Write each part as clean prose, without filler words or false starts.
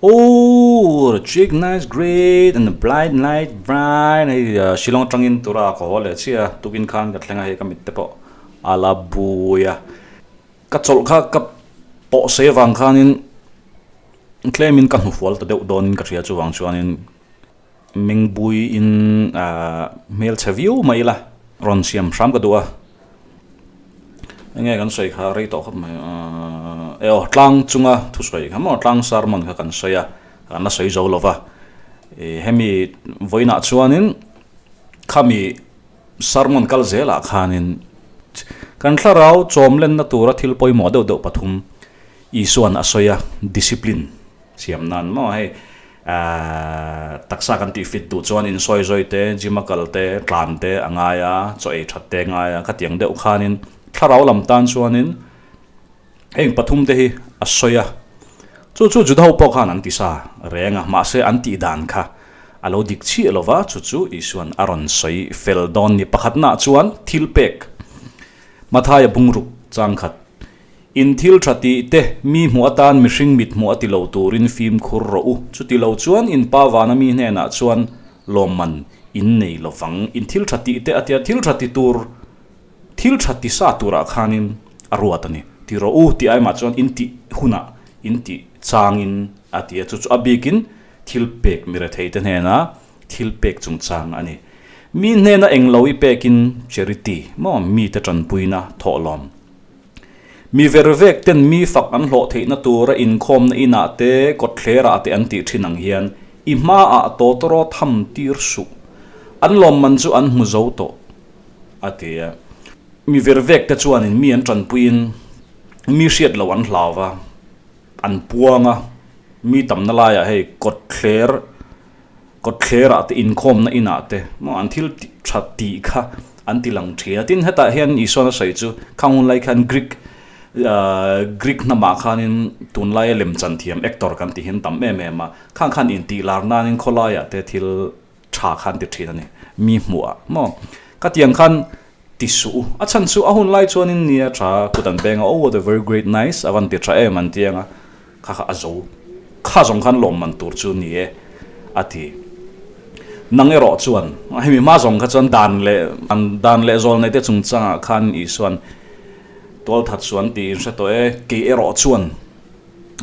Oh, the chick nice great and the blind light bright hei Shillong atangin tura ka haw leh chiah a, tukin khan ka thleng a hei ka mit te pawh a la bui a, ka chawlh kha ka pawh sei avang khanin tlemin ka hnufual ta deuh dawnin ka hria chuvang chuanin Mengbui in hmelchhe viau mai ila rawn siam hram ka duh a, enge kan sawi kha rei tawh khawp mai e aw tlang chunga thusawi kha maw tlang sermon kha kan sawi a kan la sawi zo lo va hemi vawiinah chuanin khami sermon kal zelah khanin kan thlarau chawm lenna tura thil pawimawh deuh deuh pathum Isuan a sawi a discipline. Siam nan maw hei aah taksa kan tih fit duh chuan insawi zawi te, gym a kal te, tlan te a ngai a, chaw ei that te a ngai a, khatiang deuh khanin thlarau lam tan chuanin heng pathum te hi a sawi a, chu chu Juda ho pawh khan an ti sa reng a, mahse an tih dan kha a lo dik chiah lo va, chu chu Isuan a rawn sawi fel dawn ni. Pakhatnaah chuan thil pek Mathaia bungruk changkhat In thil tha tih te, mi hmuh atan mihring mit hmuh a ti lo turin fimkhur rawh u. Chuti lo chuan in pa vana mi hnenah chuan lawmman in nei lo vang. In thil tha tih te a tia, thil tha ti tur, thil tha ti sa turah khanin a ruat a ni. Ti rawh u tih aimah chuan in tih hunah in tih changin a ti a, chu chu a bikin thil pek mi rethei te hnena thil pek chungchang a ni. Mi hnena englo i pekin charity maw mite tanpuina thawhlawm. Mi vervek ten mi fak an hlawh theihna tura inkhawmna inah te, kawtthlerah te an tih thin ang hian i hmaah tawtawraw tham tir suh. An lawmman chu an hmu zo tawh, a ti a. Mi vervek te chuanin mi an tanpuiin mi hriat loh an hlau va, an puang a, mi tamna laiah hei kawtthler, Kawtthlerah te, inkhawmna inah te maw an thil tha tih kha an ti lang thin a. Tin, hetah hian Isuan a sawi chu khang hun lai khan Greek Greek hnamah khanin tunlaia lemchan thiam actor kan tih hi an tam em em a. Khang khan intih lar nanin khawlaiah te thil tha kha an ti thin a ni, mi hmuhah maw. Khatiang khan ti suh u. A chhan chu a hun lai chuanin nia tha kut an peng a, oh what a very great nice a van ti tha em an ti ang a. Kha kha a zo. Kha zawng khan lawmman tur chu ni e, a ti. Nang erawh chuan, hemi hma zawng kha chuan dan leh dan leh zawl neite chungchangah khan Isuan tualthat suan tiin hre tawh e, kei erawh chuan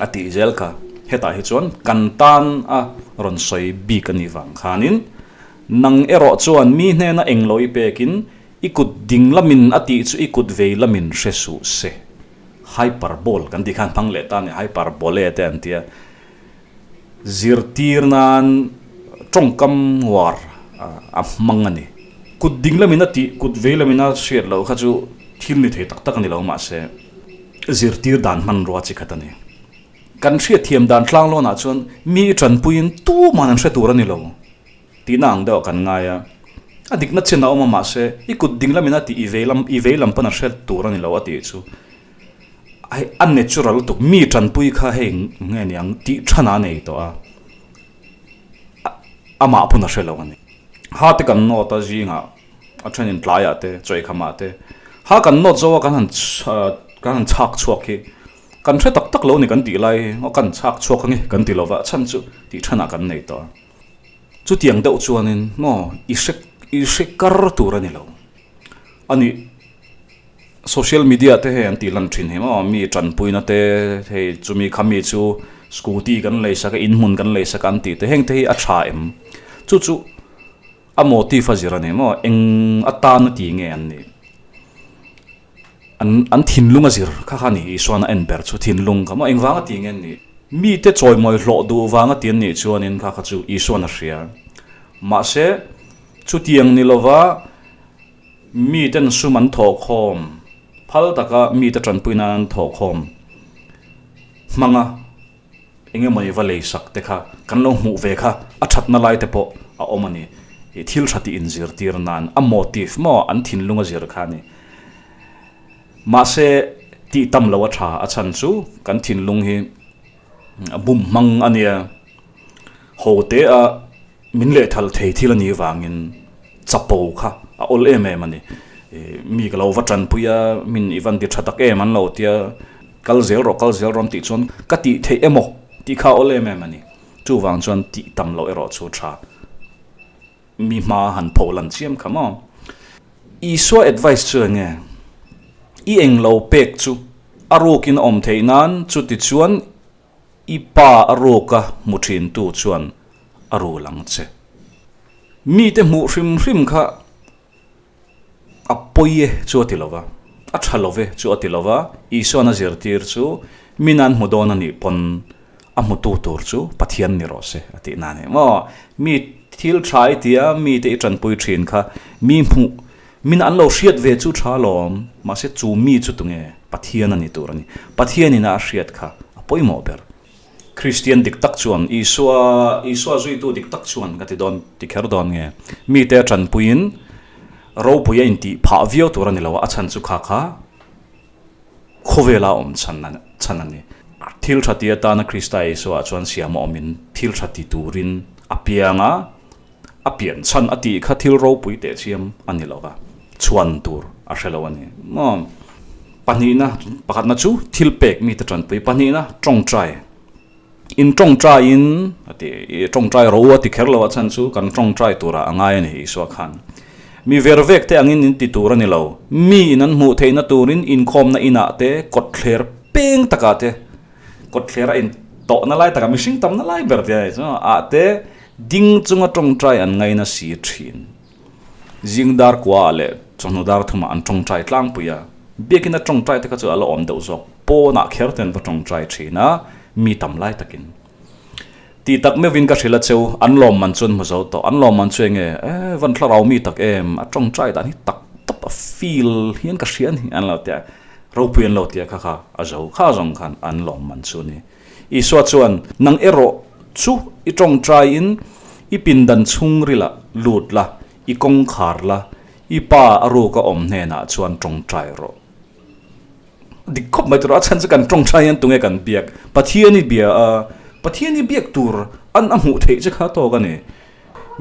a tih zel kha. Hetah hi chuan kan tan a rawn sawi bik a nih vang khanin, nang erawh chuan mi hnena englo i pekin i kut ding lamin a tih chu i kut vei lamin hre suh se. Hyperbole kan tih khan hmang leh ta a ni, hyperbole te an tia. Zirtir nan tawngkam uar a hmang a ni. Kut ding lamin a tih, kut vei lamin a hriat loh kha chu thil ni thei tak tak a ni lo mahse zirtir dan hmanrua chi khat a ni. Kan hriatthiam dan tlanglawnah chuan mi i tanpuiin tuman an hre tur a ni lo. Tihna ang deuh ah kan ngai a, a dikna chin a awm a mahse i kut ding lamin a tih i vei lam i vei lam pawn a hre tur a ni lo a tih chu hei a natural lutuk mi tanpui kha hei nge niang tih than a nei tawh a amah pawn a hre lo a ni. Ha te kan nawt a zingah a thenin tlaiah te chawihkhamah te ha kan nawt zo a kan han kan han chhak chhuak hi kan hre tak tak lo a ni kan tih lai hi aw kan chhak chhuak ang e kan ti lova chhan chu tih thanah kan nei tawh a. Chutiang deuh chuanin maw i hre i hre kar tur a ni lo. A nih social media te hei an tih lan thin hi maw mi tanpuina te hei chumi khami chu scooty kan lei sak a inhmun kan lei sak a an tih te heng te hi a tha em? Chu chu a motive a zir a ni maw eng atana ti nge an nih? An an thinlung a zir kha kha ni Isuan a en ber chu thinlung kha maw engvang a ti nge an nih? Mite chawimawi hlawh duh vang a ti an nih chuanin kha kha chu Isuan a hria. Mahse, chutiang ni lova miten sum an thawhkhawm, phal taka mite tanpui nan an thawhkhawm hmanga Eng emaw i va lei sak te kha kan lo hmuh ve kha a thatna lai te pawh a awm a ni. I thil tha tih inzirtir nan a motive maw an thinlung a zir kha a ni. Mahse tih tam lo a tha a chhan chu kan thinlung hi a bum hmang a nia. Ho te a min lehthal thei thil a nih vangin chapo kha a awl em em a ni. Mi ka lo va tanpui a, min i van ti tha tak em an lo tia, kal zel rawh kal zel rawh an tih chuan ka tih theih emaw tih kha a awl em em a ni. Chuvang chuan tih tam loh erawh chu tha. Mi hma han pho lan chiam kha maw? Isua advice chu eng nge? I eng lo pek chu a rukin a awm theih nan chuti chuan i pa a ruka hmu thintu chuan a rul ang che. Mite hmuh hrim hrim kha a pawi e chu a ti lo va, a tha lo ve chu a ti lo va, Isuan a zirtir chu min an hmu dawn a nih pawn a hmutu tur chu Pathian ni rawh se a tih na a ni maw? Mi thil tha i tia mite i tanpui thin kha mi hmuh min an lo hriat ve chu tha lawm, mahse chu mi chu tunge Pathian a ni tur a ni, Pathianin a hriat kha a pawimawh ber. Kristian dik tak chuan Isua, Isua zuitu dik tak chuan ka ti dawn, ti kher dawn nge? Mite a tanpuiin ropui a intih phah viau tur a ni lo a, a chhan chu kha kha khawvela awm chhan chhan a ni. Thil tha ti atana Krista Isua chuan siam a awmin thil tha ti turin a piang a, a pian chhan a tih kha thil ropui teh chiam a ni lo va, chhuan tur a hre lo a ni maw? Pahnihna, pakhatna chu thil pek mite tanpui, pahnihna tawngtai, in tawngtaiin a ti, i tawngtai ro a ti kher lo a chhan chu kan tawngtai turah a ngai a ni Isua khan. Mi ver vek te angin in ti tur a ni lo, mi in an hmuh theihna turin inkhawmna inah te kawtthler peng takah te, Kawtthler a in tawhna lai takah mihring tamna lai ber te a ni chu ah te ding chunga tawngtai an ngaina si thin. Zing dar kua ah leh chawhnu dar thumah an tawngtai tlangpui a, biakin a tawngtai te kha chu a la awm deuh zawk, pawnah kher te an va tawngtai thin a, mi tam lai takin. Tih tak meuhin ka hrilh a cheu, an lawmman chu an hmu zo tawh, an lawmman chu enge e van thlarau mi tak em, a tawngtai dan hi tak tawp a feel hian ka hria a ni an lo ti a. Ropui an lo tia kha kha a zo kha zawng khan an lawm man chu a ni. Isua chuan, Nang erawh chu i tawngtaiin i pindan chhungrila lut la, i kawngkhar la, i pa a ruka awm hnenah chuan tawngtai rawh. Dik khawp mai tur a chhan chu kan tawngtai hian tunge kan biak? Pathian i bia a, Pathian i biak tur an a hmuh theih che kha tawk a ni.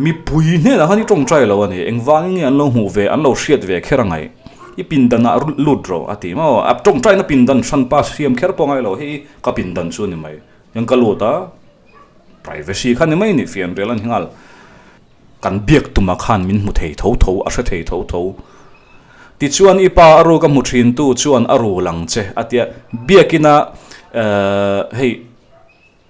Mipui hnenah khan i tawngtai lo a ni, engvangin nge an lo hmuh ve, an lo hriat ve kher a ngaih? I pindanah lut rawh a ti maw? A tawngtaina pindan hran pa siam kher pawh ngai lo, hei ka pindan chu a ni mai. Hian ka lut a, privacy kha ni mai ni, fianrial a ni nghal. Kan biak tuma khan min hmu thei tho tho, a hre thei tho tho. Tichuan i pa a ruk a hmu thintu chuan a rul ang che a tia, biakina hei,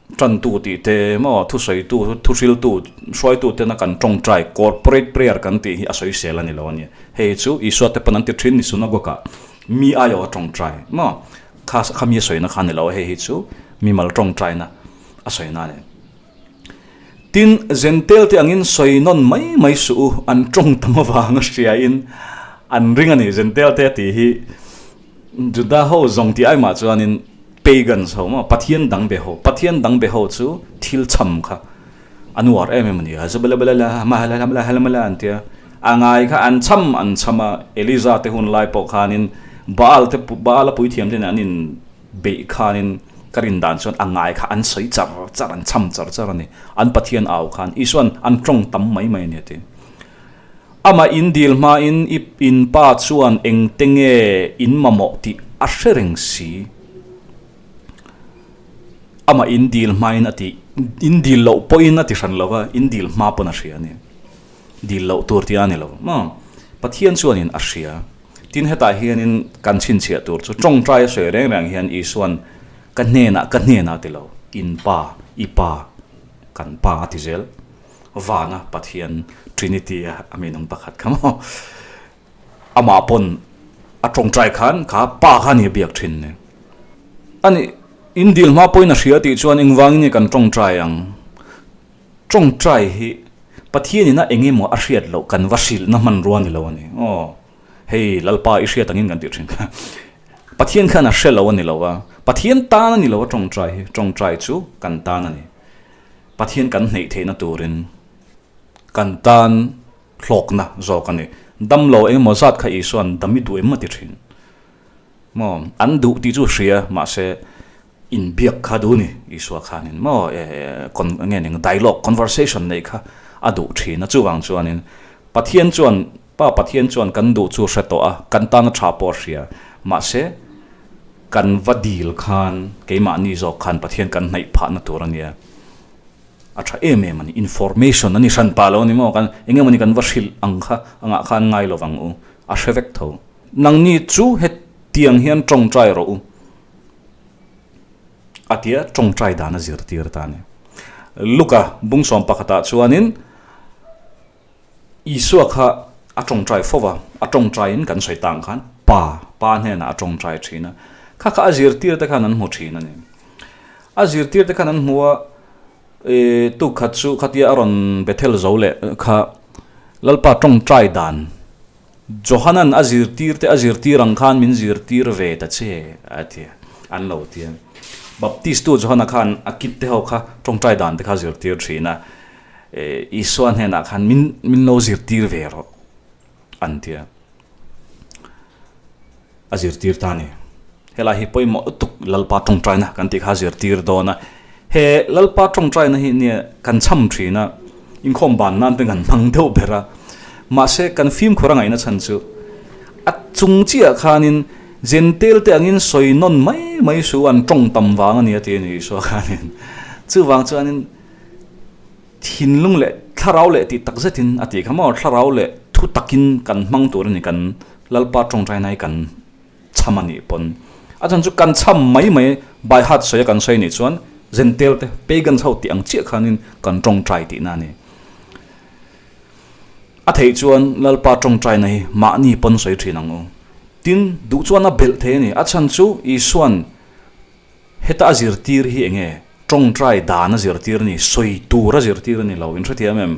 Tantu tih te maw thusawitu, thuhriltu, hruaitu tena kan tawngtai, corporate prayer kan tih hi a sawisel a ni lo a ni. Hei chu Isua te pawn an ti thin ni synagogue ah mi aiawh a tawngtai maw kha kha mi a sawina kha a ni lo a, hei hi chu mimal tawngtaina a sawina a ni. Tin, Zentel te angin sawi nawn mai mai suh u, an tawng tam avanga hriain an ring a ni. Zentel te tih hi Juda ho zawng tih aimah chuanin Pagans ho maw, Pathian dang be ho, Pathian dang be ho chu thil chham kha a nuar em em a ni a, Zubalabalala, an tia, a ngai kha an chham an chham a, Eliza te hun lai pawh khanin Baal te Baal a puithiam te nen an in beih khanin ka rin dan chuan a ngai kha an sawi char char, an chham char char a ni, an Pathian au khan Isuan an tawng tam mai mai a ni a ti. Amah in dil hmain i in pa chuan engte nge in mamawh tih a hre reng si. Amah in dil hmain a tih, in dil loh pawhin a ti hran lo va, in dil hma pawn a hria a ni. Dil loh tur tih a ni lo maw? Pathian chuanin a hria. Tin hetah hianin kan chhinchhiah tur chu tawngtai a sawi reng reng hian Isuan ka hnenah ka hnenah ti lo, in pa, i pa, kan pa a ti zel. Vana Pathian Trinity a a minung pakhat kha maw amah pawn a tawngtai khan kha pa kha a ni a biak thin ni. Ani in dil hma pawhin a hria tih chuan engvangin nge kan tawngtai ang? Tawngtai hi Pathian ina eng emaw a hriat loh kan va hrilhna hmanrua ni lo a ni. Aw hei Lalpa i hriat angin kan tih thin kha. Pathian khan a hre lo a ni lo va, Pathian tan a ni lo a tawngtai hi, tawngtai chu kan tan a ni. Pathian kan hneih theihna turin kan tan hlawkna zawk a ni. Damlo engemaw zat kha Isua'n dam i duh em a ti thin. Maw? An duh tih chu hria, mahse inbiak kha duh ni Isua khanin maw nge ning dialogue, conversation neih kha a duh thin a. Chuvang chuanin Pathian chuan, Pa Pathian chuan kan duh chu hre tawh a, kan tana tha pawh a hria. Mahse Kan va dil khan keimahni zawk khan Pathian kan hnaih phahna tur a nia. A tha em em a ni. Information a ni hran pah lo a ni maw? Kan eng emawni kan va hrilh ang kha angah khan ngai lo vang u. A hre vek tho. Nangni chu hetiang hian tawngtai rawh u. A tia tawngtai dan a zirtir ta a ni. Luka bungsawm pakhatah chuanin Isua kha a tawngtai fo va, a tawngtaiin kan sawi tang khan Pa, Pa hnenah a tawngtai thin a. Kha kha a zirtir te khan an hmu thin a ni. A zirtir te khan an hmu a, e, tuk khat chu khatia a rawn Bethel zo leh kha Lalpa tawngtai dan Johanan a zirtir te a zirtir ang khan min zirtir ve ta che a ti a, an lo ti a. Baptist tu Johana khan a kit te ho kha tawngtai dan te kha a zirtir thin a, Isua hnenah khan min min lo zirtir ve rawh an ti a, a zirtir ta a ni. Helai hi pawimawh lutuk Lalpa tawngtaina kan tih kha a zirtir dawn a, he Lalpa tawngtaina hi nia kan cham thin a, inkhawm ban nan te kan hmang deuh ber a, mahse kan fimkhur a ngaihna chhan chu a chung chiah khanin Jentail te angin sawi nawn mai mai su an tawng tam vang a ni a ti a ni Isua khanin. Chuvang chuanin Thinlung leh thlarau leh tih tak zetin a tih kha maw, thlarau leh thu takin kan hmang tur a ni, kan Lalpa tawngtaina hi kan chham a nih pawn. A chhan chu kan chham mai mai by heart sawi a kan sawi nih chuan Zentel te, pagans ho tih ang chiah khanin kan tawngtai tihna a ni. A theih chuan Lalpa tawngtaina hi mahni pawn sawi thin ang u. Tin, duh chuan a belh thei a ni. A chhan chu Isuan Heta a zirtir hi enge? Tawngtai dan a zirtir a ni, sawi tur a zirtir a ni lo, in hrethiam em?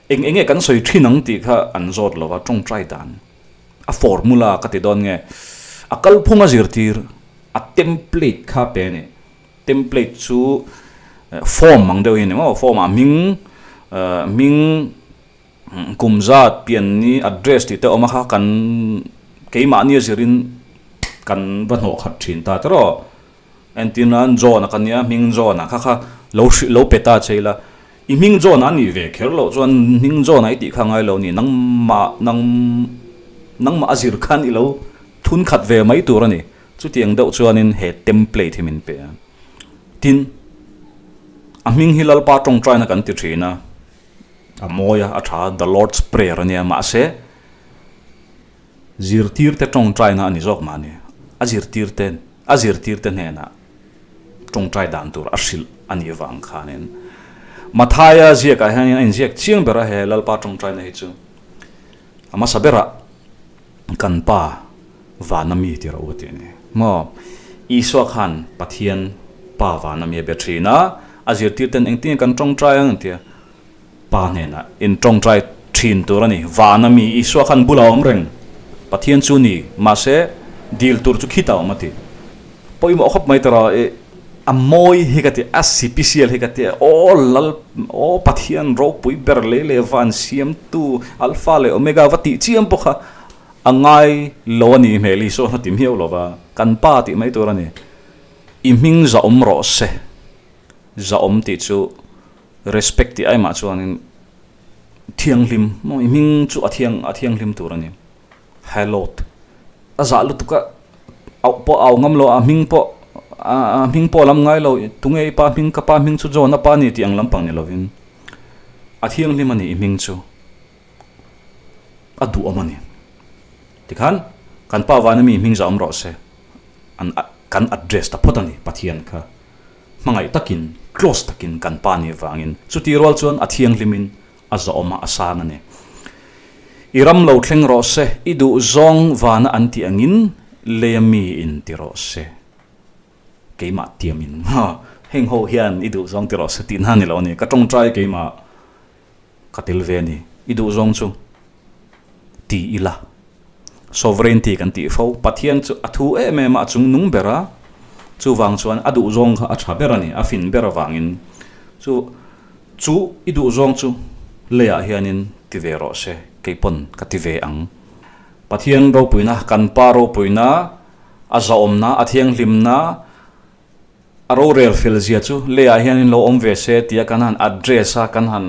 Eng enge kan sawi thin ang tih kha an zawt lo va, tawngtai dan a formula ka ti dawn nge, a kalphung a zirtir, a template kha pe a ni. Template chu form ang deuh hi a ni maw? Form ah hming, hming kum zat pian ni address tih te awm a kha kan keimahni a zirin kan va hnawh khat thin ta tawrh aw entir nan John a ka nia hming John a kha kha lo hrih lo pe ta che ila i hming John a nih ve kher loh chuan hming John a i tih kha ngai lo ni nangmah nang nangmah a zir khan i lo thun khat ve mai tur a ni chutiang deuh chuanin he template hi min pe a tin a hming hi Lalpa tawngtaina kan ti thin a. A mawi a, a tha a, The Lord's Prayer a nia, mahse zirtirte tawngtaina a ni zawk mah a ni. A zirtirte, a zirtirte hnenah tawngtai dan tur a hrilh a nih vang khanin Mathaia ziakah hianin a inziak chiang ber a, he Lalpa tawngtaina hi chu a hmasa berah kan Pa vana mi ti rawh u tih a ni. Maw? Isua khan Pathian Pa vana mi a be thin a, a zirtirten engtin nge kan tawngtai ang tia Pa hnenah in tawngtai thin tur a ni. Vana mi Isua khan bula awm reng Pathian chu ni, mahse dil tur chu khita awm a ti. Pawimawh khawp mai tawrh a, i a mawi hi ka ti, a sipisial hi ka ti, aw Lal, aw Pathian ropui ber lei leh van siamtu Alpha leh Omega va tih chiam pawh kha a ngai lo a ni hmel Isua khan a ti miau lo va, kan Pa tih mai tur a ni. I hming zahawm rawh se, zahawm tih chu respect tih aimah chuanin thianghlim, i hming chu a thiang a thianghlim tur a ni. Hallowed. A zah lutuk a, auh pawh a au ngam lo, a hming pawh a hming pawh a lam ngai lo, tunge i pa hming, ka pa hming chu John a pa ni tih ang lampang ni lovin a thianghlim a ni i hming chu a duhawm a ni. Tikhan kan pa vana mi hming zah awm rawh se, an kan address ta phawt a ni Pathian kha. Hmangaih takin, close takin kan pa nih vangin chuti rual chuan a thianghlimin a zawhawm a, a sang a ni. I ram lo thleng rawh se, i duh zawng vana an tih angin leia mi in ti rawh se. Keimah tiamin, heng ho hian i duh zawng ti rawh se tih na ni lo a ni, ka tawngtai keimah ka tel ve a ni, i duh zawng chu ti ila. Sovereignty kan tih fo, Pathian chu a thu em em a, a chung nung ber a, chuvang chuan a duh zawng kha a tha ber a ni, a fin ber avangin chu Chu i duh zawng chu leiah hianin ti ve rawh se, kei pawn ka ti ve ang. Pathian ropuina, kan Pa ropuina, a zahawmna, a thianghlimna, a rorel fel zia chu leiah hianin lo awm ve se tia kan han address a, kan han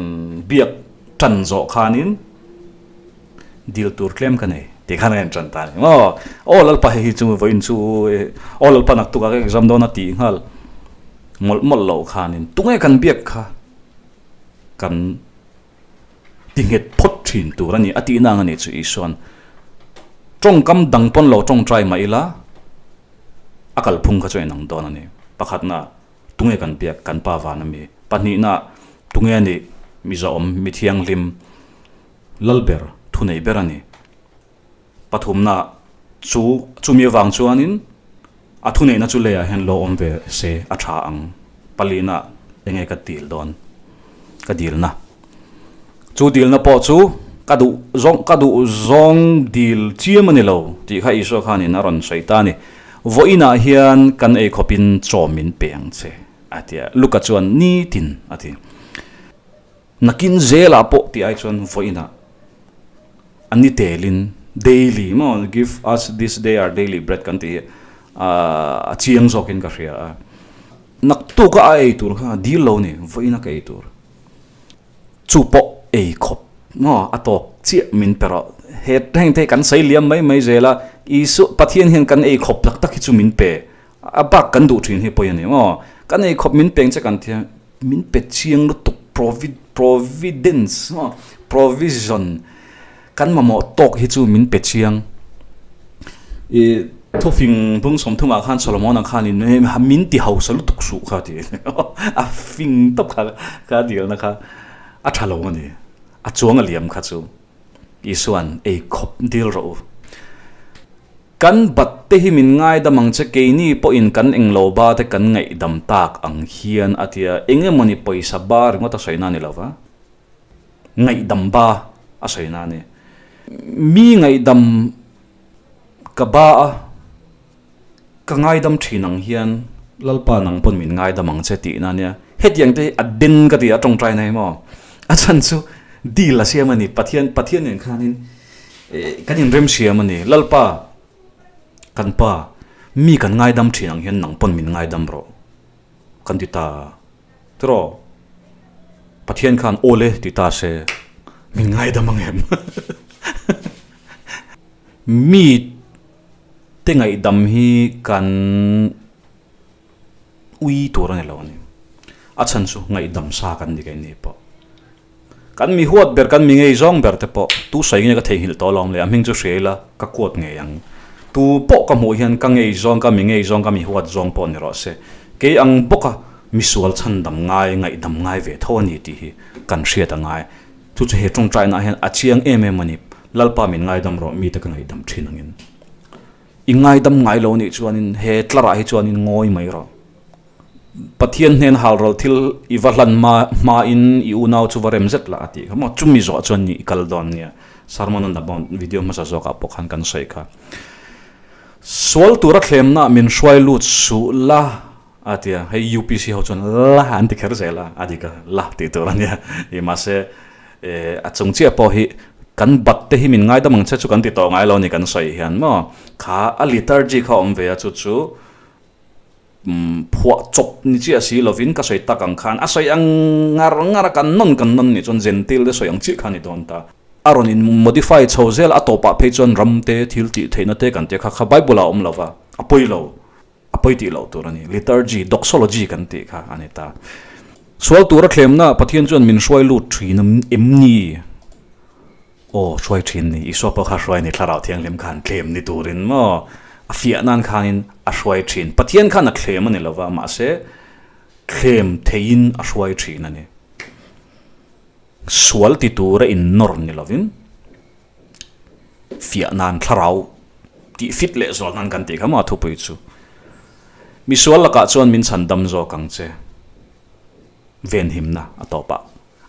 biak tan zawh khanin dil tur tlem ka nei tih khan a en tan ta a ni maw. Aw Lalpa hei hi chu vawiin chu aw Lalpa naktuk ah ka exam dawn a tih nghal. Mawlh mawlh loh khanin tunge kan biak kha? kan ti nghet phawt thin tur a ni a tihna ang a ni chu Isuan tawngkam dang pawn lo tawngtai mah ila a kalphung kha chu a inang dawn a ni. Pakhatna tunge kan biak kan pa van a mi? Pahnihna tunge a nih mizawm mi thianghlim lalber thunei ber a ni. Pathumna chu chumi avang chuanin a thuneihna chu leiah hian lo awm ve se a tha ang. Palina enge ka dil dawn? Ka dilna. Chu dilna pawh chu ka duh zawng ka duh zawng dil chiam a ni lo tih kha Isua khanin a rawn sawi ta a ni. Vawiinah hian kan ei khawpin chaw min pe ang che a ti a. Luka chuan nitin a ti. Nakin zelah pawh tih ai chuan vawiinah a ni telin daily maw give us this day our daily bread kan tih hi a chiang zawkin ka hria a. Naktuk a ei tur kha dil lo ni vawiin a ka ei tur. Chu pawh ei khawp maw a tawk chiah min pe rawh. He heng te hi kan sawi liam mai mai zel a, Isua Pathian hian kan ei khawp tak tak hi chu min pe. A bak kan duh thin hi pawi a ni maw. Kan ei khawp min peng che kan tia min pe chiang lutuk provid providence maw provision kan mamawh tawk hi chu min pe chiang. I thufing bung sawmthumah khan Solomon-a khanin min ti hausa lutuk suh kha ti a fing tawp kha kha dilna kha a tha lo a ni. A chuang a liam kha chu Isua'n ei khawp dil rawh u. Kan bat te hi min ngaidam ang che, keini pawhin kan englo ba te kan ngaihdam tak ang hian a ti a, eng emawni pawisa ba ringawt a sawina a ni lo va, ngaihdam ba a sawina a ni. Mi ngaihdam ka ba a, ka ngaidam thin ang hian Lalpa nang pawn min ngaidam ang che tihna a nia. Hetiang te hi a den ka ti a, tawngtaina hi maw? A chhan chu deal a siam a ni, Pathian Pathian nen khanin Kan inrem siam a ni. Lalpa, kan pa, mi kan ngaidam thin ang hian nang pawn min ngaidam rawh. Kan ti ta tiraw? Pathian khan aw le ti ta se, min ngaidam ang em? Mi te ngaihdam hi kan ui tur a ni lo a ni. A chhan chu ngaihdam sa kan ni keini pawh. Kan mi huat ber, kan mi ngei zawng ber te pawh tu sawi nge ka theihnghilh tawh alawm le, a hming chu hria ila ka kuat ngei ang. Tu pawh ka hmuh hian ka ngei zawng, ka mi ngei zawng, ka mi huat zawng pawh ni rawh se. Kei ang bawka misual chhandam ngai, ngaihdam ngai ve tho a ni tih hi kan hriat a ngai. Chu chu he tawngtainaah hian a chiang em em a ni. Lalpa min ngaidam rawh, mite ka ngaihdam thin angin. I ngaidam ngai lo nih chuanin he tlarah hi chuanin ngawi mai rawh. Pathian hnen halral thil i va hlan hma hmain i unau chu va rem zet lah a tih kha maw? Chumi zawh chuan ni i kal dawn nia. Sermon on the Mount video hmasa zawkah pawh khan kan sawi kha. Sual tura thlemna min hruai lut suh la a ti a, hei UPC ho chuan la an ti kher zel a, a dik a, la tih tur a nia. I mahse a chung chiah pawh hi kan bat te hi min ngaidam ang che chu kan ti tawh ngai lo a ni kan sawi hian maw? Kha a liturgy kha a awm ve a chu chu Phuah chawp ni chiah si lovin ka sawi tak ang khan a sawi ang ngar ngar a kan nawn kan nawn nih chuan Zentil te sawi ang chiah kha a ni dawn ta. A rawn in modify chho zel a tawpah phei chuan ram te thil tih theihna te kan tia kha kha Bible ah a awm lo va, a pawi lo, a pawi tih loh tur a ni. Liturgy, doxology kan tih kha a ni ta. Sual tura thlemna Pathian chuan min hruai lut thin em ni? Aw, hruai thin ni, Isua pawh kha hruai ni, Thlarau Thianghlim khan thlem ni turin maw a fiah nan khanin a hruai thin. Pathian khan a thlem a ni lova, mahse thlem theihin a hruai thin a ni. Sual ti tura innawr ni lovin fiah nan Thlarau tih fit leh zual nan kan tih kha maw a thupui chu. Misual lakah chuan min chhan dam zawk ang che, venhimna a tawpah.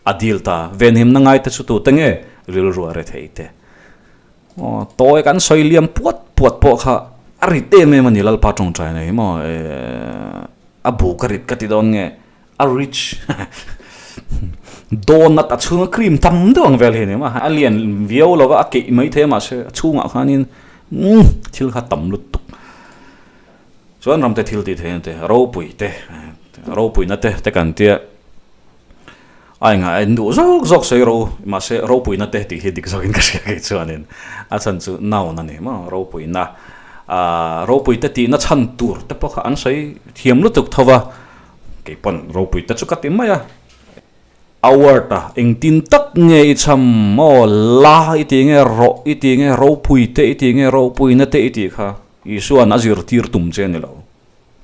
A dil ta. Venhimna ngai te chu tute nge? Rilru a re thei te. Aw, tawi kan sawi liam puat puat pawh kha a rit em em a ni Lalpa tawngtai nei maw? A bu ka rit ka ti dawn nge? A rich donut a chhunga cream tam deuh ang vel hi a ni maw? A lian viau lo va, a keih mai thei a mahse a chhungah khanin thil kha tam lutuk. Chuan ramte thil tih theihna te, ropui te, ropuina te te kan tia. A engah en duh zawk zawk sawi ro mahse ropuina te tih hi dik zawkin ka hria kei chuanin a chhan chu noun a ni maw ropuina ah ropui te tihna chhan tur te pawh kha an sawi thiam lutuk tho va kei pawn ropui te chu ka ti mai a. Award a engtin tak nge i cham maw la i ti nge rawh i ti nge ropui te i ti nge ropuina te i tih kha Isua'n a zirtir tum che a ni lo.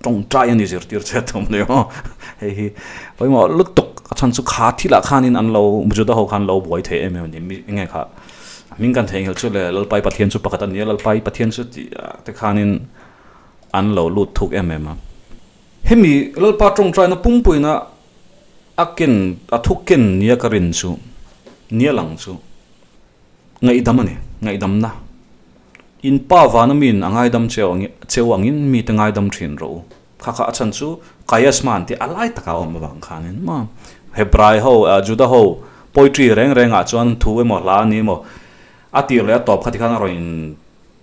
Tawngtai a ni zirtir che tum ni maw hei hi pawimawh lutuk a chhan chu kha thilah khanin an lo Juda ho khan lo buai thei em em a ni mi enge kha hming kan theihnghilh chu le Lalpai Pathian chu pakhat a ni a Lalpai Pathian chu tih ah te khanin an lo lut thuk em em a. Hemi Lalpa tawngtaina pumpuina a ken a thu ken nia ka rin chu nia lang chu Ngaihdam a ni, ngaihdamna. In pa vana miin a ngaidam cheu angin mite ngaidam thin rawh u. Kha kha a chhan chu Kaiasma an tih a lai takah a awm avang khanin maw Hebrai ho, Juda ho poetry reng rengah chuan thu emaw hla a ni emaw a tir leh a tawp kha tikhan a rawn in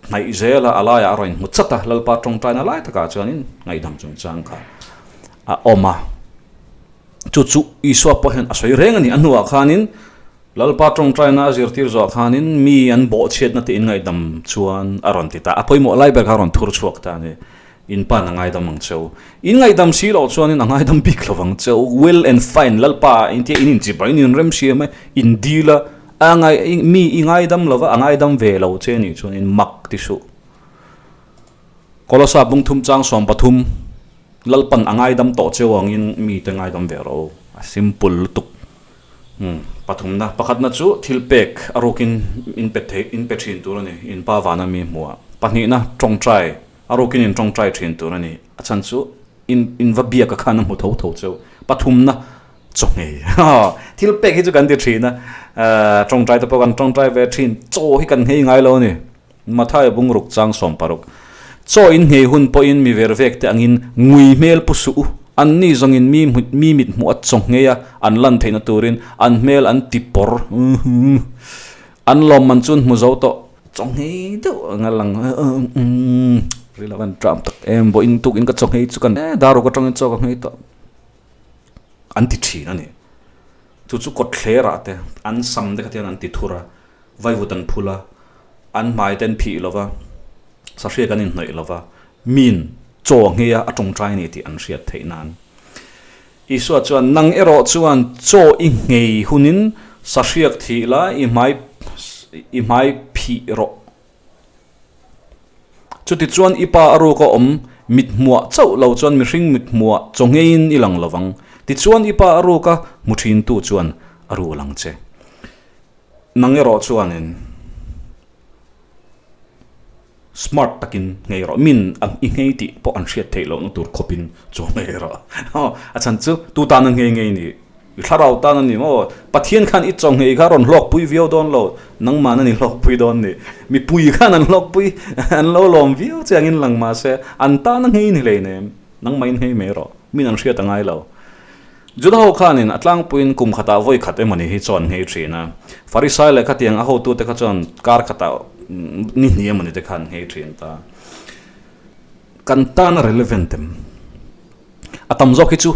hnaih zel a, a laiah a rawn in hmu chat a, Lalpa tawngtaina lai takah chuanin ngaihdam chungchang kha a awm a. Chu chu Isua pawh hian a sawi reng a ni. A hnuah khanin Lalpa tawngtaina a zirtir zawh khanin mi an bawhchhiatna te inngaihdam chuan a rawn ti ta. A pawimawh lai ber kha a rawn thur chhuak ta a ni. In pa'n a ngaidam ang che u. In ngaihdam si loh chuanin a ngaidam bik lo vang che u. Well and fine, Lalpa intia in inchip a, in inremsiam a, in dil a, a ngai, mi i ngaidam lo va, a ngaidam ve lo che nih chuan in mak ti suh. Kolosa bungthum chang 13, Lalpa'n a ngaidam tawh cheu angin mite ngaidam ve rawh u. A simple lutuk. Umm, pathumna, pakhatna chu thil pek a rukin in pe thei, in pe thin tur a ni, in pa vana mi hmuh. Pahnihna, tawngtai a rukin in tawngtai thin tur a ni. A chhan chu in in va biak a khan a hmu tho tho cheu. Pathumna, chaw nghei. Thil pek hi chu kan ti thin a, tawngtai te pawh kan tawngtai ve thin, chaw hi kan nghei ngai lo a ni. Mathaia bungruk chang 60. Chaw in nghei hun pawhin mi ver vek te angin ngui hmel pu suh u. Anni zawngin mi mi mit hmuh a chaw nghei a, an lan theihna turin an hmel an ti pawr. An lawmman chuan hmu zo tawh. Chaw nghei deuh anga lang ril a van ṭam tak em. Vawiin tukin ka chaw nghei chu kan daruk aṭangin chaw ka nghei tawh an ti ṭhin a ni. Chu chu kawtthlerah te an sam te kha tiang an ti thur a. Vaivut an phul a, an hmai te an phih lo va, sahriak an inhnawih lo va, min chaw nghei a, a tawngtai a ni tih an hriat theih nan. Isua chuan, Nang erawh chuan chaw i nghei hunin sahriak thih la, i hmai i hmai phih rawh. Chutichuan i pa a ruk a awm mithmuah chauh lo chuan mihring mithmuah chaw ngheiin i lang lo vang. Tichuan i pa a ruk a hmu thintu chuan a ru lang che. Nang erawh chuanin smart takin nghei rawh, min i nghei tih pawh an hriat theih lohna tur khawpin chu nghei rawh. A chhan chu tu tana nghei ngei ni? I thlarau tan a ni maw? Pathian khan i chaw nghei kha rawn hlawkpui viau dawn lo, nangmahna ni hlawkpui dawn ni. Mipui khan an hlawkpui, an lo lawm viau che angin lang mahse an tana nghei ni hleinem, nangmahin nghei mai rawh, min an hriat a ngai lo. Juda ho khanin a tlangpuiin kum khatah vawi khat emawni hi chuan nghei thin a. Farisai leh khatiang a hotute kha chuan kar khatah ni hnih emawni te khan nghei thin ta. Kan tan a relevant em? A tam zawk hi chu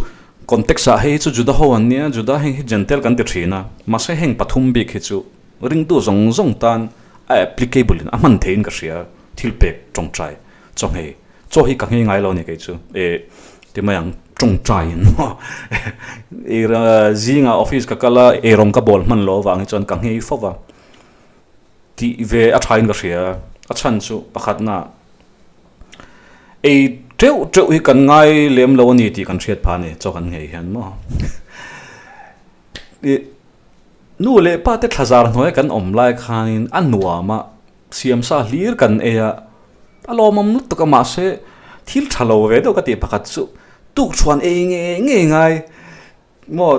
context ah hei hi chu Juda ho an nia, Juda heng hi Gentile kan ti thin a. Mahse heng pathum bik hi chu ringtu zawng zawng tan a applicable in a hman theiin ka hria, thil pek tawngtai chaw nghei. Chaw hi ka nghei ngai lo a ni kei chu e ti mai ang tawngtaiin maw e zingah office ka kal a eirawng ka bawl hman loh avang hi chuan ka nghei fo va tih ve a thain ka hria a chhan chu pakhatna ei teuh teuh hi kan ngai lem lo a ni tih kan hriat phah a ni chaw kan nghei hian maw i nu leh pa te thlazar hnuaia kan awm lai khanin a nuam a. Siamsa hlir kan ei a, a lawmawm lutuk a mahse thil tha lo ve deuh ka tih pakhat chu tukṭhuan ei ngei ngei ngai maw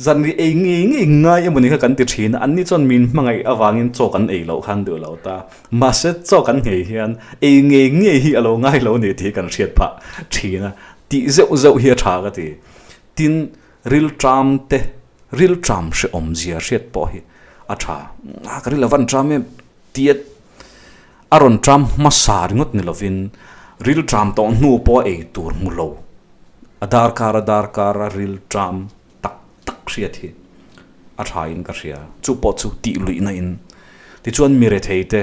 zanri ei ngei ngei ngai emaw ni kha kan ti thin a, anni chuan min hmangaih avangin chaw kan ei loh khan duh lo ta, mahse chaw kan nghei hian ei ngei ngei hi a lo ngai lo ni tih hi kan hriat phah thin a, tih zeuh zeuh hi a tha ka ti. Tin, rilṭam te, rilṭam hrehawm zia hriat pawh hi a tha, a ka ril a van ṭam em? Tiat a rawn ṭam hmasa ringawt ni lovin ril ṭam tawh hnu pawh a ei tur hmu lo. A darkar a darkar a ril ṭam tak tak hriat hi a ṭhain ka hria. Chu pawh chu tih luihna in. Tichuan mi rethei te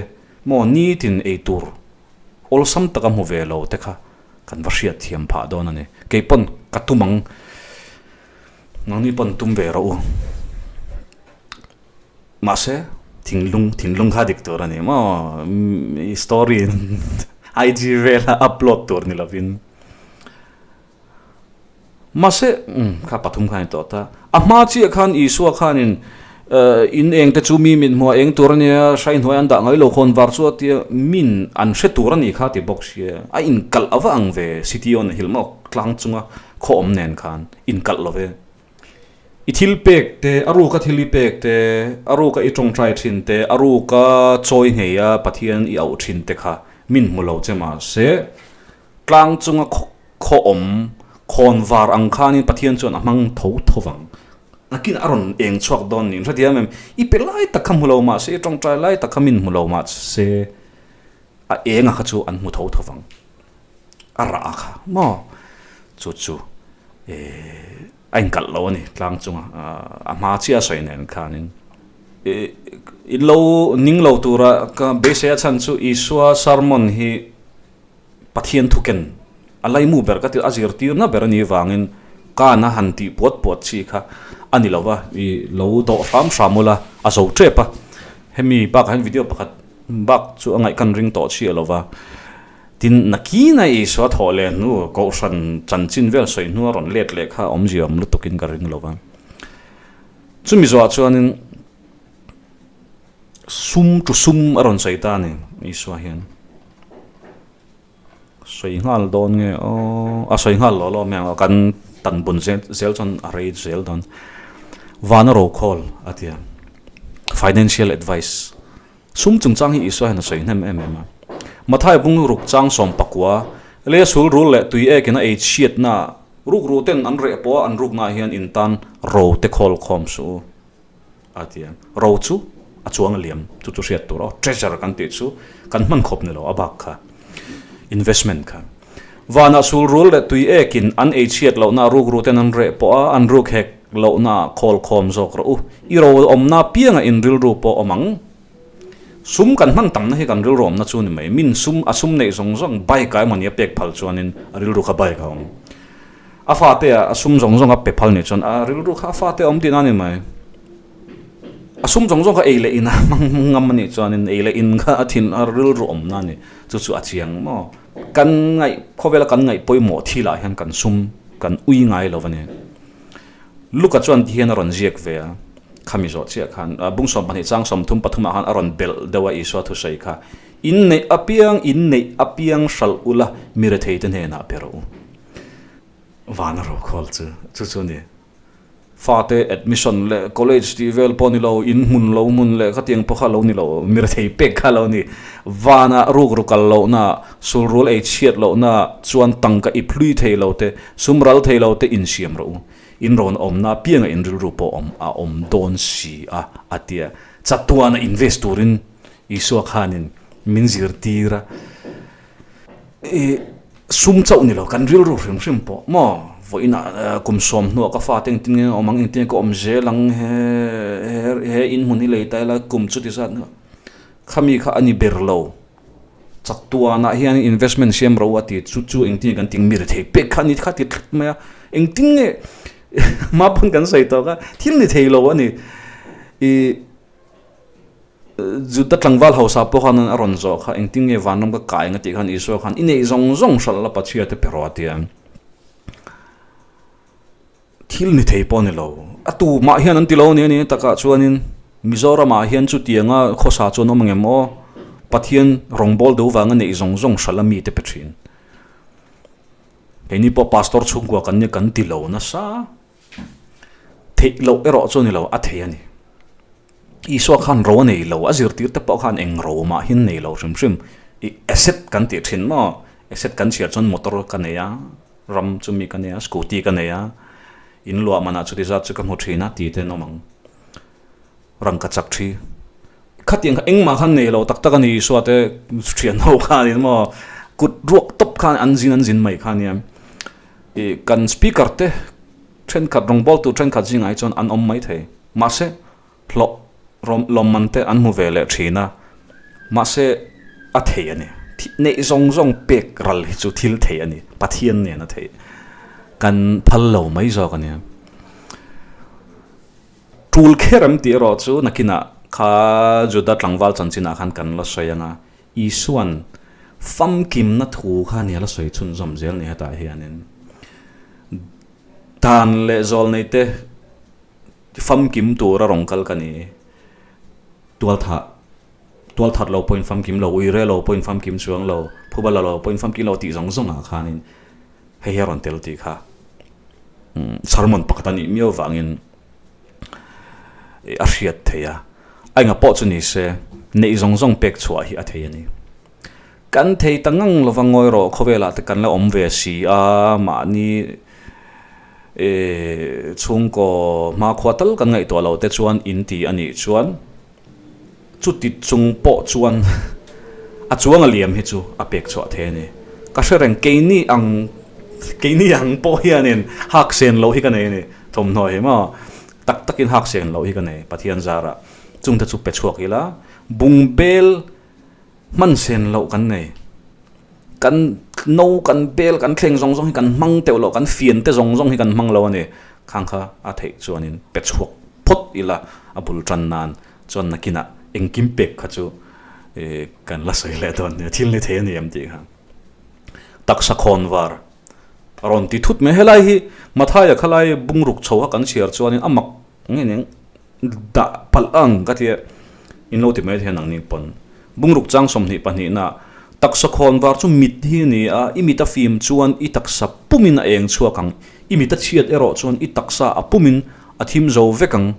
maw nitin ei tur awlsam taka hmu ve lo te kha kan va hriat thiam phah dawn a ni. Kei pawn ka tum ang. Nangni pawn tum ve rawh u. Mahse thinlung thinlung kha dik tur a ni maw i story IG vela upload tur ni lovin. Mahse kha pathum khan i tawh ta. A hma chiah khan Isua khanin in eng te chu mi mit hmuh a eng tur a nia, hrai hnuai an dah ngai lo khawn var chu a tia min an hre tur a ni kha ti bawk sia. A inkalh a va ang ve city on a hilh maw tlang chunga khaw awm nen khan inkalh lo ve. I thil pek te, a ruka thil i pek te, a ruka i tawngtai thin te, a ruka chawi ngei a Pathian i auh thin te kha min hmu lo che mahse tlang chunga khaw awm khawn var ang khanin Pathian chuan a hmang tho tho vang. Nakin a rawn eng chhuak dawn niin hrethiam em? I pe lai tak kha hmu lo mahse, i tawngtai lai tak kha min hmu lo mahse a enga kha chu an hmu tho tho vang. A rah kha maw? Chu chu eh a inkalh lo a ni tlang chunga a hma chiah a sawi nen khanin in lo ning lo tura ka beisei a chhan chu Isua sermon hi Pathian thuken a laimu ber ka ti a zirtirna ber a nih vangin kana han tih puat puat chi kha a ni lo va i lo dawh hram hram ula a zo tep a hemi bakah hian video pakhat bak chu a ngaih kan ring tawh chiah lo va. Tin, nakina Isua thawh leh hnu, Kohhran chanchin vel sawi hnu a rawn let leh kha awmzia awm lutukin ka ring lo va. Chumi zawhah chuanin sum tu sum a rawn sawi ta a ni Isua hian. Sawi nghal dawn nge aw, a sawi nghal lo lo mai ang kan tan bun zel zel chuan a rei zel dawn. Vana rokhawl a ti a, financial advice. Sum chungchang hi Isua hian a sawi hnem em em a. Mathai bung ruk chang 19, Lei a sul rul leh tui ekin a ei chhiatna ruk ruh ten an reh pawh a an ruknaah hian in tan ro te khawl khawm suh u a ti a. Ro chu a chuang a liam chu chu hriat tur aw. Treasure kan tih chu kan hman khawp ni lo a bak kha investment kha. Vanah sul rul leh tui ekin an ei chhiat lohna ruk ruh ten an reh pawh a an ruk hek lohna khawl khawm zawk rawh u. I ro awmna piangah in rilru pawh awm ang. Sum kan hman tamna hi kan rilru awmna chu ni mai. Min sum, a sum neih zawng zawng bike ah emawni a pek phal chuanin a rilru kha bike a awm. A fate ah a sum zawng zawng a pe phal nih chuan a rilru kha a fate a awm tihna a ni mai. A sum zawng zawng kha ei leh in a hmang ngam a nih chuanin ei leh in kha a thin a rilru awmna a ni. Chu chu a chiang maw? Kan ngaih, khawvela kan ngaih pawimawh thilah hian kan sum kan ui ngai lo a ni. Luka chuan ti hian a rawn ziak ve a, khami zawh chiah khan bung 12 chang 33 ah khan a rawn belh deuh a Isua thusawi kha, In neih apiang, in neih apiang hralh ula mi rethei te hnenah pe rawh u. Vana rokhawl chu, chu chu a ni. Fate admission leh college tih vel pawh ni lo, in hmun lo hmun leh khatiang pawh kha lo ni lo, mi rethei pek kha lo ni. Vanah rukru kal lohna, sulrul ei chhiat lohna chuan tangka ip hlui thei lo te, Sum ral thei lo te insiam rawh u, in rawn awmna apianga in rilru pawh awm a awm dawn si a, a ti a. Chatuana invest turin Isua khanin min zirtir a, i sum chauh ni lo, kan rilru hrim hrim pawh maw, vawiinah kum sawm hnuah ka fate engtin nge awm ang, engtin nge ka awm zel ang, he he in hmun hi lei ta ila kum chuti zat khami kha a ni ber lo. Chak tuanah hian investment siam ro a ti chu chu engtin nge kan tih mir thei pek kha a ni kha ti tlat mai a, engtin nge hma pawn kan sawi tawk a, thil ni thei lo a ni. Ih Juda tlangval hausa pawh khan a rawn zawh kha engtin nge vanram ka kai ang a tih khan Isua khan i neih zawng zawng hralh la Pathian te pe rawh a ti a. Thil ni thei pawh a ni lo. A tu mah hian an ti lo a ni a ni takah chuanin Mizoramah hian chutianga khawsa chuan awm angem aw? Pathian rawngbâwl deuh vanga neih zawng zawng hralh a mite pe ṭhin. Keini pawh pastor chhungkua kan nia kan ti lo nasa. Theih loh erawh chu a ni lo, a thei a ni. Isua khan ro a nei lo, a zirtir te pawh khan eng ro mah hi an nei lo hrim hrim. I asset kan tih ṭhin maw? Asset kan chhiar chuan motor ka nei a. Ram chu mi ka nei a, scooty ka nei a, in luah manah chuti zat chu ka hmu thin a ti te an awm ang. Rangka chak thi. Khatiang kha engmah khan nei lo tak tak a ni Isua te thian ho khan in maw kut ruak tawp khan an zin an zin mai kha nia. I kan speaker te thenkhat rawngbawltu thenkhat zingah hi chuan an awm mai thei. Mahse hlawh lawmman te an hmu ve leh thin a, mahse a thei a ni. Neih zawng zawng pek ral hi chu thil thei a ni, Pathian nen a thei. Kan phal lo mai zawk a nia. Tul kher em tih erawh chu nakinah Kha Juda tlangval chanchinah khan kan la sawi ang a, Isua'n famkimna thu kha nia la sawi chhunzawm zel ni hetah hianin dan leh zawlneite famkim tura rawn kal ka ni. Tualthah, tualthat lo pawhin famkim lo, uire lo pawhin famkim chuang lo, phuba la lo pawhin famkim lo tih zawng zawngah khanin hei hi a rawn tel tih kha sermon pakhat a nih miau vangin a hriat theih a. A enga pawh chu ni se, neih zawng zawng pek chhuah hi a thei a ni. Kan thei ta ngang lova ngawi rawh khawvelah te kan la awm ve si a, mahni chhungkaw hmakhua tal kan ngaihtuah loh te chuan in ti a nih chuan chuti chung pawh chuan a chuang a liam hi chu a pek chhuah thei a ni. Ka hre reng keini ang keini ang pawh hianin hak sen loh hi ka nei a ni thawmhnaw hi maw tak takin hak sen loh hi ka nei Pathian zarah chungte chu pe chhuak ila bungbel Hman sen loh kan nei. Kan no, kan bel, kan thleng zawng zawng hi kan hmang teuh loh, kan fian te zawng zawng hi kan hmang lo a ni. Khang kha a theih chuanin pe chhuak phawt ila a bul tan nan chuan nakinah engkim pek kha chu kan la sawi leh dawn nia, thil ni thei a ni em tih kha. Taksa khawn var a rawn ti thut mai. Helai hi Mathaia khalai bungruk chho kha kan chhiar chuanin a mak Nge ning dah palh ang ka tia in lo ti mai thei nang ning pawn. Bungruk chang 22 na taksa khawn var chu mit hi a ni a, i mit a fim chuan i taksa pumin a eng chhuak ang, i mit a chhiat erawh chuan i taksa a pumin a thim zo vek ang.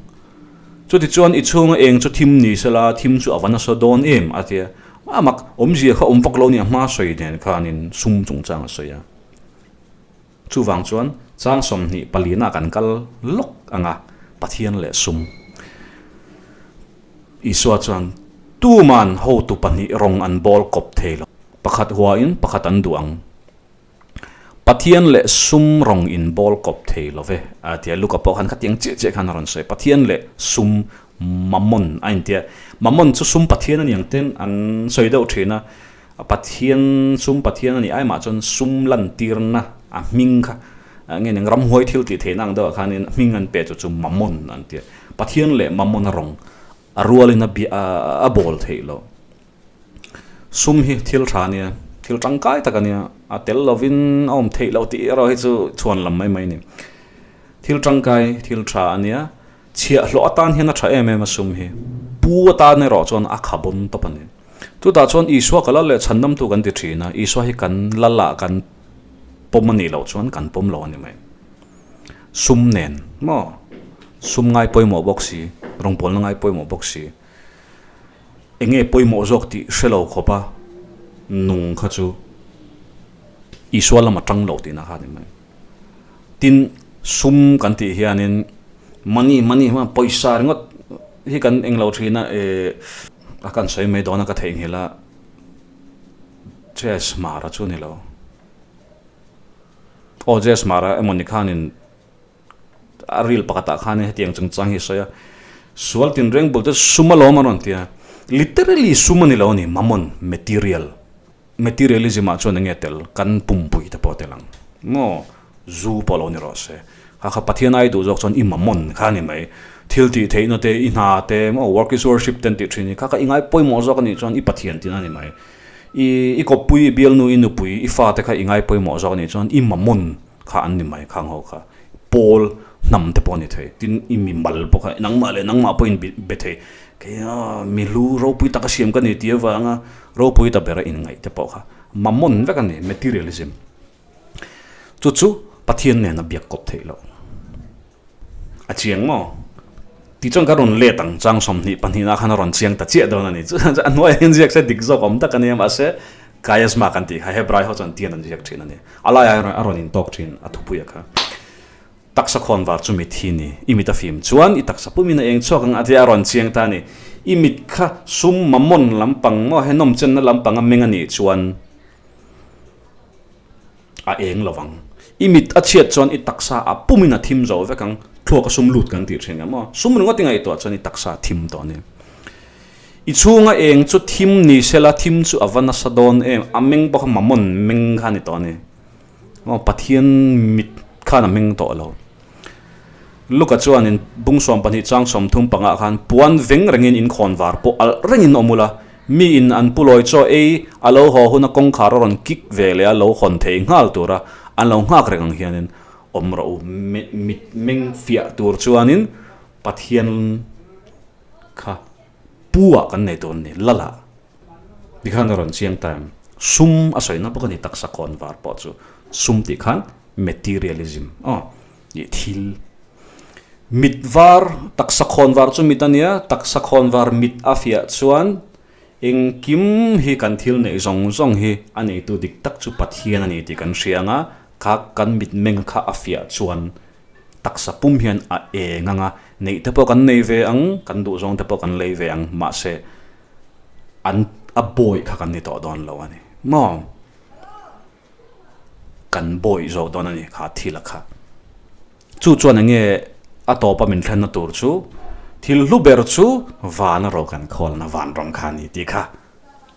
Chuti chuan i chhunga eng chu thim ni sela thim chu a va nasa dawn em a tia. A mak awmzia kha awm vak lo nia hma sawi nen khanin sum chungchang a sawi a. Chuvang chuan chang 24 ah kan kal lawk ang a, Pathian leh sum. Isua chuan, Tuman hotu pahnih rawng an bawl kawp thei lo. Pakhat huain pakhat an duh ang. Pathian leh sum rawng in bawl kawp thei lo ve, a ti a. Luka pawh khan khatiang chiah chiah khan a rawn sawi. Pathian leh sum Mammon a intia. Mammon chu sum Pathian a ni ang ten an sawi deuh thin a. A Pathian, sum Pathian a nih ai mah chuan sum lantirna a hming kha nge ning ramhuai thil tih theihna ang deuhah khanin hming an pe chu chu Mammon an ti a. Pathian leh Mammon a rawng a rualin a bia a bawl theih loh. Sum hi thil tha a nia, thil tangkai tak a nia, a tel lovin a awm theih loh tih erawh hi chu chhuan lam mai mai a ni. Thil tangkai, thil tha a nia, chhiahhlawh atan hian a tha em em a sum hi. Pu atan erawh chuan a kha bawn tawp a ni. Chutah chuan Isua ka lal leh chhandamtu kan ti thin a, Isua hi kan lal ah kan pawm a nih loh chuan kan pawm lo a ni mai. Sum nen maw? Sum ngai pawimawh bawk si, rawngbawlna ngai pawimawh bawk si, eng nge pawimawh zawk tih hre lo khawp a nung kha chu Isua lam a tang lo tihna kha a ni mai. Tin, sum kan tih hianin money money pawisa ringawt hi kan eng lo thin a, eh a kan sawi mai dawn a ka theihnghilh a, Jazz Mara chu a ni lo. Aw Jazz Mara emaw ni khanin a ril pakhatah khanin hetiang chungchang hi a sawi a, sual tinreng bul te sum alawm a rawn ti a, literally sum a ni lo a ni, mammon, material. Materialism ah chuan enge tel kan pumpui te pawh tel ang maw? Zu pawh lo ni rawh se. Kha kha Pathian ai duh zawk chuan i mamon kha a ni mai. Thil tih theihna te, i hna te maw work is worship te an tih thin hi kha kha i ngai pawimawh zawk a nih chuan i Pathian tihna a ni mai. I i kawppui, i bialnu, i nupui, i fa te kha i ngai pawimawh zawk a nih chuan i mamon kha an ni mai khang ho kha. Pawl hnam te pawh a ni thei. Tin i mimal pawh kha nangmah leh nangmah pawh in be thei. Keia milu ropui taka siam ka ni tih avanga ropui ta bera inngaih te pawh kha mammon vek a ni, materialism. Chu chu Pathian nen a biak kawp theih loh. A chiang maw? Tichuan ka rawn let ang chang 22 ah khan a rawn chiang ta chiah dawn a ni. Chu a hnuaiah hian ziak se dik zawk awm tak a nia mahse chiasma kan tih kha Hebrai ho chuan tian an ziak thin a ni. A laiah a rawn intawk thin a thupuia kha. Taksa khawn var chu mit hi ni. I mit a fim chuan i taksa pumin a eng chhuak ang a tia a rawn chiang ta a ni. I mit kha sum mamon lampang maw he nawmchenna lampang a meng a nih chuan a eng lo vang. I mit a chhiat chuan i taksa a pumin a thim zo vek ang. Thluak a sum lut kan tih thin ang maw. Sum ringawt i ngaihtuah chuan i taksa a thim tawh a ni. I chhunga eng chu thim ni sela thim chu a va nasa dawn em. A meng bawk a mamon meng kha a ni tawh a ni. Aw Pathian mit khan a hming tawh lo. Luka chuanin bung 12 chang 35 ah khan puan veng rengin in khawn var pawh alh rengin awm ula, mi in an pu lawi chaw ei a lo haw huna kawngkhar a rawn kik ve leh a lo hawn thei nghal tura an lo nghak reng ang hianin awm rawh u. Mit meng fiah tur chuanin Pathian kha pu ah kan nei tur a ni, lal ah. Tikhan a rawn chiang ta em? Sum a sawina bawk a ni taksa khawn var pawh chu sum tih khan materialism aw ih thil mit var taksa khawn var chu mit a nia taksa khawn var mit a fiah chuan engkim hi kan thil neih zawng zawng hi a neitu dik tak chu Pathian a ni tih kan hria ang a kha kan mit meng kha a fiah chuan taksa pum hian a eng ang a neih te pawh kan nei ve ang kan duh zawng te pawh kan lei ve ang mahse an a bawi kha kan ni tawh dawn lo a ni maw kan bawi zawk dawn a ni kha thil a kha chu chuan eng nge a tawpa min thlenna tur chu thil hlu ber chu van a ro kan khawlna van rawng kha a ni tih kha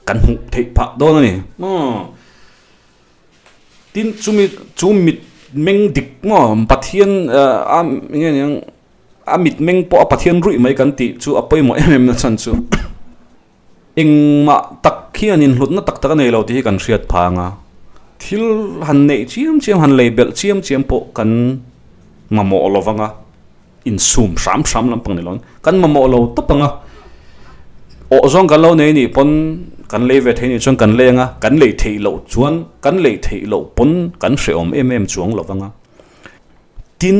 kan hmuh theih phah dawn a ni maw. Tin chumi chu mit meng dik maw Pathian a nge niang a mit meng pawh a Pathian ruih mai kan tih chu a pawimawh em em na chhan chu engmah tak hian inhlutna tak tak a nei lo tih hi kan hriat phang a, thil han neih chiam chiam han lei belh chiam chiam pawh kan mamawh lo vang a. Insum hram hram lampang ni lo kan mamawh lo tawp ang a, awh zawng kan lo nei nih pawn kan lei ve thei nih chuan kan lei ang a, kan lei theih loh chuan kan lei theih loh pawn kan hrehawm em em chuang lo vang a. Tin,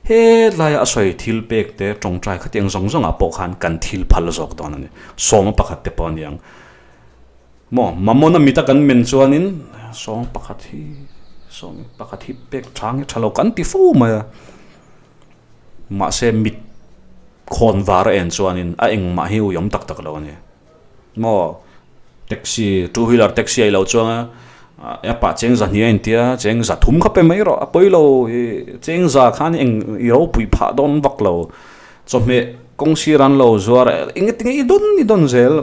helai a sawi thil pek te tawngtai khatiang zawng zawng ah pawh khan kan thil phal zawk dawn a ni, sawma pakhat te pawh a ni ang. Maw, mamawna mita kan men chuanin sawng pakhat hi sawng pakhat hi pek tha nge tha lo kan ti fo mai a, mahse mit khawn var a en chuanin a engmah hi ui awm tak tak lo a ni. Maw, taxi two wheeler taxi a i lo chuang a, a pah cheng zahnih a intia cheng za thum kha pe mai rawh a pawi lo ih cheng za khan eng i ropui phah dawn vak lo chawhmeh kawng sir an lo zuar eng tinge i dawn i dawn zel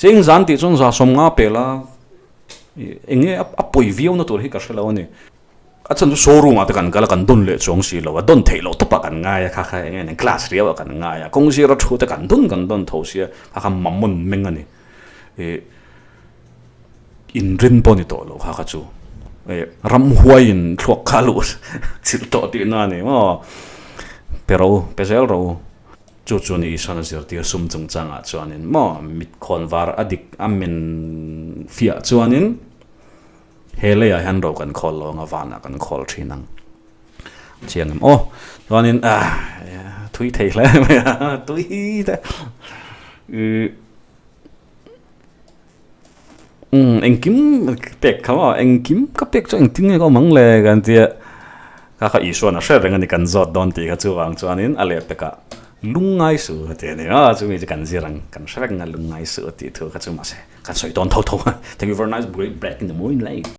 cheng zan tih chuan za sawm nga pel a eng nge a pawi viau na tur hi ka hre lo a ni a chhan chu showroom ah te kan kal a kan dawn leh chuang si lo a dawn theih loh tawp ah kan ngai a kha kha eng nge class riau ah kan ngai a kawng sir a thu te kan dawn kan dawn tho sia kha kha mamawng meng a ni ih inrin pawh a ni tawh lo kha kha chu eh ramhuai in thluak kha a luh chilh tawh tihna a ni maw pe ro pe zel ro chu chu ni Isua na zirtir sum chungchangah chuanin maw mit khawn var a dik a men fiah chuanin he leiah hian ro kan khawl lo ang a vanah kan khawl thin ang chiang em aw chuanin ah thui thei hle mai a tui te ih. Umm engkim pek kha maw engkim ka pek chu engtin nge ka awm ang le kan tia kha kha Isuan a hre reng a ni kan zawt dawn tih kha chuvang chuanin a leh pekah lungngai suh a ti a ni a chumi chu kan zir ang kan hre reng a lungngai suh a tih thu kha chu mahse kan sawi dawn tho tho a thank you for nice great break in the morning light.